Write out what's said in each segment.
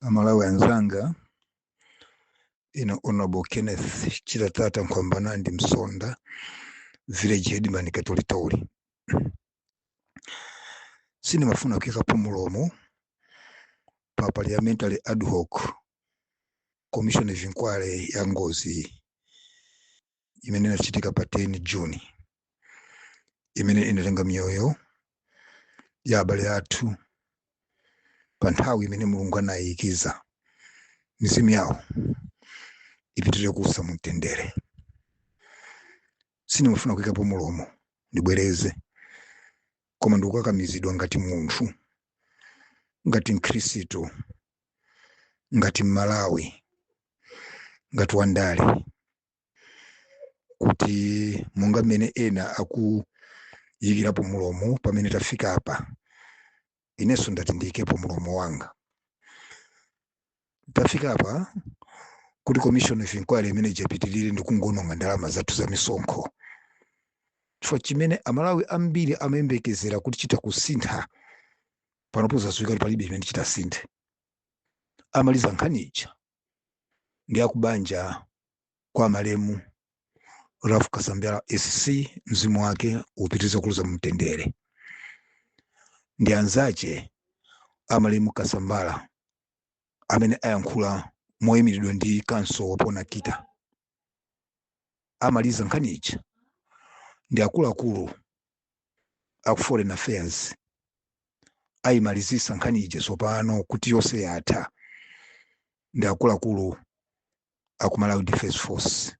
Amalawi anzanga, ine Honorable Kenneth Chitatata Nkhwambanandi Msonda, village headman Katolitoli, sindimafuna kuyikapo mulomo pa parliamentary ad hoc commission of inquiry ya ngozi imene inachitika pa 10 June, imene inatenga miyoyo ya abale athu pa nthawi imene Mulungu anayikiza. Mizimu yawo ipitirire kuusa mumtendere. Sindimafuna kuyikapo mulomo, ndibwereze, koma ndikukakamizidwa ngati munthu, ngati Mkhristu, ngati Mmalawi, ngati wandale, kuti monga mmene ena akuyikirapo mulomo pamene tafika apa, inenso ndati ndiyikepo mulomo wanga. Tafika apa kuti commission of inquiry imene ijapitirire ndi kungononga ndalama zathu za misonkho, chifukwa chimene Amalawi ambiri amayembekezera kuti chita kusintha panopo zadziwika kuti palibe chimene chitasinthe. Amaliza nkhani ija ndi akubanja kwa malemu Ralph Kasambara SC, mzimu wake upitirize kuusa mumtendere, ndi anzache amalemu Kasambara amene ayankhula moyimiridwa ndi counsel Wapona Kita. Amaliza nkhani ija ndi akuluakulu aku Foreign Affairs. Ayimalizisa nkhani ija tsopano kuti yonse yatha ndi akuluakulu aku Malawi Defence Force,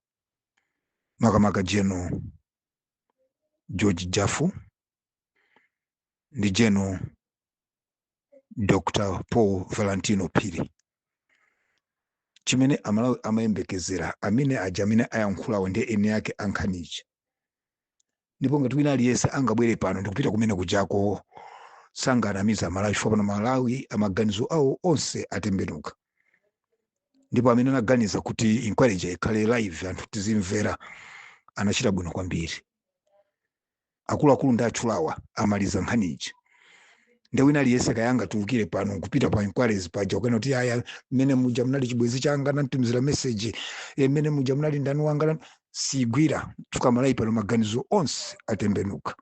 makamaka General George Jaffu ndi General Dr Paul Valentino Phiri. Chimene Amalawi amayembekezera, amene aja amene ayankhulawo ndi eni ake ankhanichi, ndipo ngati wina aliyense angabwere pano ndikupita kumene kujako sanganamiza Amalawi, chifukwa pano Malawi amaganizo awo onse atembenuka. Ndipo amene anaganiza kuti inquiry ija ikhale live, anthu tizimvera, anachita bwino kwambiri. Akuluakulu ndi atchulawa amaliza nkhani ija, ndi wina aliyense kayanga tulukire pano nkupita pa inquiries paja ukena kuti aya, mmene muja munali chibwenzi changa nantumizira message, mmene muja munali ndani wanga sigwira, chifukwa Malawi pano maganizo onse atembenuka.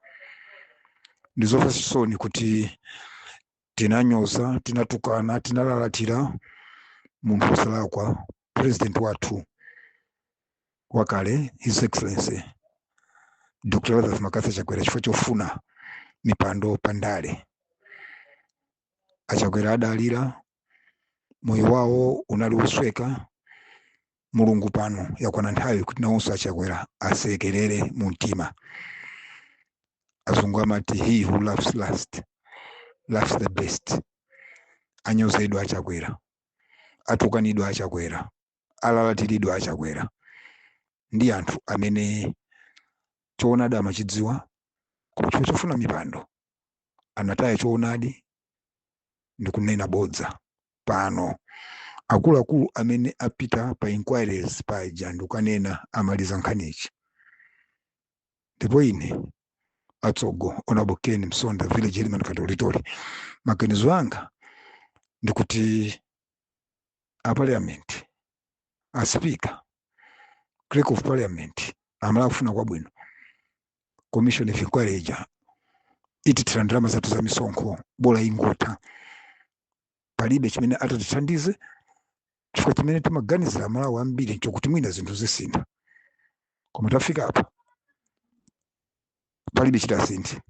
Ndizomvetsa chisoni kuti tinanyoza, tinatukana, tinalalatira munthu wosalakwa, president wathu wakale, His Excellency Dr Lazarus McCarthy Chakwera, chifukwa chofuna mipando pandale. Achakwera adalira, moyo wawo unali wosweka. Mulungu, pano yakwana nthawi kuti nawonso Achakwera asekerere mu mtima. Azungu amati, "He who laughs last laughs the best." Anyozedwa Achakwera, atukanidwa Achakwera, alalatiridwa Achakwera ndi anthu amene choonadi amachidziwa, koma chifukwa chofuna mipando anataya choonadi ndi kunena bodza. Pano akuluakulu amene apita pa inquiries paja ndikukanena amaliza nkhanichi. Ndipo ine atsogo Honorable Ken Msonda, village headman Katolitoli, maganizo anga ndikuti a parliament, a speaker, clerk of parliament, amala kufuna kwabwino, commission of inquiry ija itithira ndalama zathu za misonkho, bola ingotha. Palibe chimene atatithandize, chifukwa chimene timaganizira Amalawi ambiri nchokuti mwina zinthu zisintha, koma tafika apa palibe chitasinthe,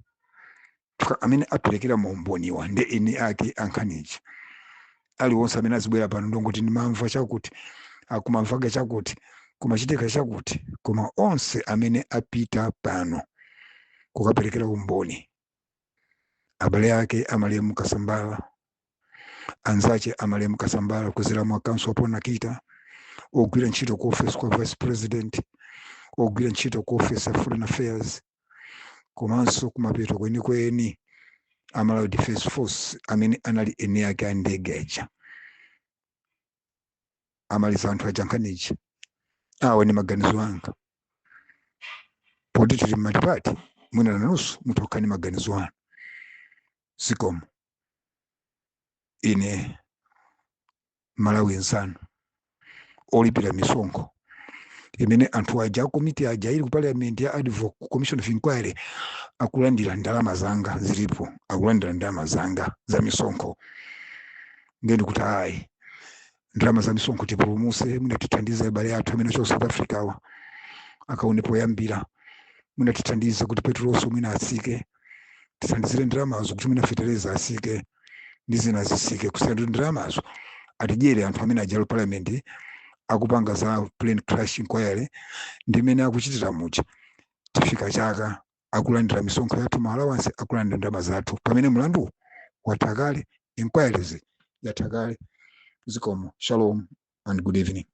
chifukwa amene aperekera maumboniwa ndi eni ake ankhanichi. Aliwonse amene azibwera pano ndongoti ndimamva chakuti, akumamvaga chakuti, kumachitika chakuti, koma onse amene apita pano kukaperekera umboni, abale ake amalemu Kasambala, anzache amalemu Kasambala kuzera mwa counsel Wapona Kita, ogwira ntchito ku office kwa vice president, ogwira ntchito ku office ya Foreign Affairs, komanso kumapeto kwenikweni Amalawi Defence Force amene anali eni ake a ndege aja, amaliza anthu aja nkhanichi. Awa ni maganizo anga. Poti tili mmatipati, mwina nanunso mutha ndi maganizo anu. Zikomo. Ine Malawi nsanu olipira misonkho imene anthu aja, komiti aja ili ku parliament ya ad hoc commission of inquiry, akulandira ndalama zanga zilipo, akulandira ndalama zanga za misonkho. Ndiye ndikuti ayi, ndalama za misonkho tipulumuse, mwina tithandize abale athu amene acho South Africa awa akaone poyambira, mwina tithandize kuti petrolso mwina atsike, tithandizire ndalamazo kuti mwina fetereza asike ndi zina zisike, kusiyana ndi ndalamazo atidyere anthu amene ajalo parliament akupanga za plane crash inquiry. Ndi imene akuchitira muja, tifika chaka akulandira misonkho yathu, ma allowance, akulandira ndalama zathu, pamene mlandu watha kale, inquiries yatha kale. Zikomo, shalom and good evening.